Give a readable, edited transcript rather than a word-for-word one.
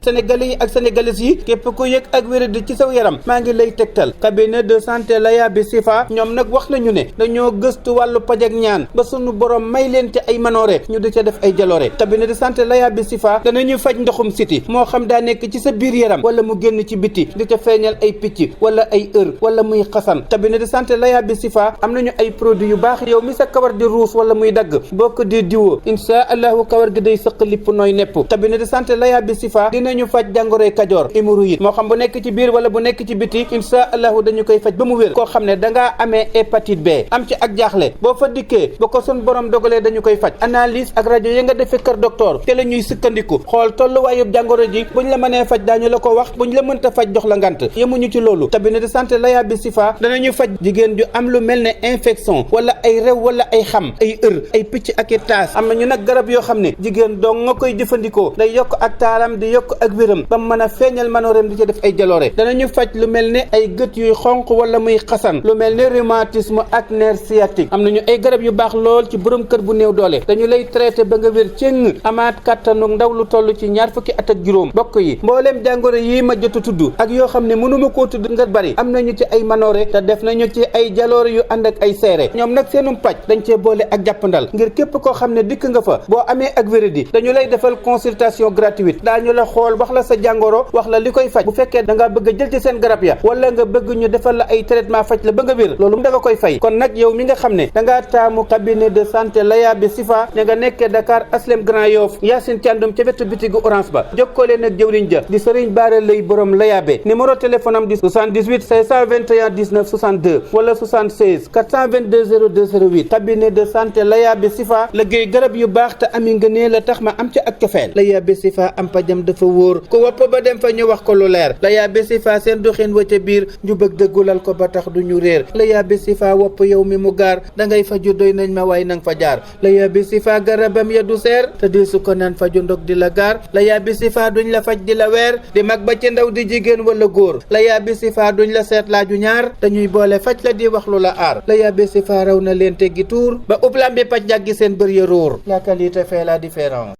sénégalais yi ak sénégalaises yi képp ku yëg ak wéradi ci saw yaram maa ngi lay tegtal cabinet de santé Laya bi Sifa ñoom nag wax nañu ne dañoo gëstu wàllu paj ak ñaan ba sunu borom may leen ci ay manoore ñu di ca def ay jaloore cabinet de santé Laya bi Sifa danañu faj ndoxum siti moo xam daa nekk ci sa biir yaram wala mu génn ci biti di ca feeñal ay picc wala ay wala muy xasan cabinet de santé Laya bi Sifa am nañu ay produits yu baax yow mi sa kawar di ruus wala muy dagg bokk di diwoo insha allahu kawar gi day sëq lipp nooy nepp cabinet de santé Laya bi Sifa dinañu faj jàngoroy kajoor hémorroïde moo xam bu nekk ci biir wala bu nekk ci biti insha allahu dañu koy faj ba mu wér koo xam ne dangaa amee hépatite B am ci ak jaaxle boo fa dikkee ba ko sun borom dogalee dañu koy faj analyse ak rajo ya nga defee kër docteur te la ñuy sukkandiku xool tolluwaayub jàngoro ji buñ la mënee faj daañu la ko wax buñ la mënta faj jox la ngant yemuñu ci loolu cabinet de santé Laya bi Sifa danañu faj jigéen ju am lu mel ne infection wala ay rew wala ay xam ay ay picc ak i taas am nañu nag garab yoo xam ne jigéen doo nga koy jëfandikoo day yokk ak taaram di yokk ak wéram ba mën a feeñal manooreem di ca def ay jaloore danañu faj lu mel ne ay gët yuy xonq wala muy xasan lu mel ne rhumatisme ak nerf sciatique am nañu ay garab yu baax lool ci borom kër bu néew doole dañu lay traité ba nga wér cëng amaat kàttanu ndaw lu toll ci ñaar fukki at ak juróom bokk yi mbooleem jàngoro yi ma jot a tudd ak yoo xam ne mënuma koo tudd nga bari am nañu ci ay manoore te def nañu ci ay jaloore yu ànd ak ay seere ñoom nag seenum paj dañ cee boole ak jàppandal ngir képp koo xam ne dikk nga fa boo amee ak wéradi dañu lay defal consultation gratuite daañu la xool wax la sa jàngoro wax la li koy faj bu fekkee da nga bëgg a jël ci seen garab ya wala nga bëgg ñu defal la ay traitement faj la ba nga wér loolu da nga koy fay kon nag yow mi nga xam ne da ngaa taamu cabinet de santé Laya bi Sifa ña nga nekkee Dakar Aslem Grand Yoff Yacine Thiandoum ca wetu bitigu Orange ba jokkoo leen ak jëwriñ ja di Serigne Bara Lay borom Laya be numéro téléphone am di 78 521 19 62 wala 76 422 02 08 cabinet de santé Laya bi Sifa liggéey garab yu baax te ami ngëneel la tax ma am ca ak cofeel Laya bi Sifa am pajam dafa wóor ku wopp ba dem fa ñu wax ko lu leer Laya bi Sifa seen doxin wa ca biir ñu bëgg dëggulal ko ba tax du ñu réer Laya bi Sifa wopp yow mi mu gaar dangay faju doy nañ ma waay nang fa jaar Laya bi Sifa garabam ya du seer te di su ko naan faju ndog di la gaar Laya bi Sifa duñ la faj di la weer di mag ba ci ndaw di jigéen wala góor Laya bi Sifa duñ la seet laaju ñaar dañuy boole faj la di wax lu la aar Laya bi Sifa raw na leen teggi tuur ba ublam bi paj jàggi seen bër ya róor la qualité fait la différence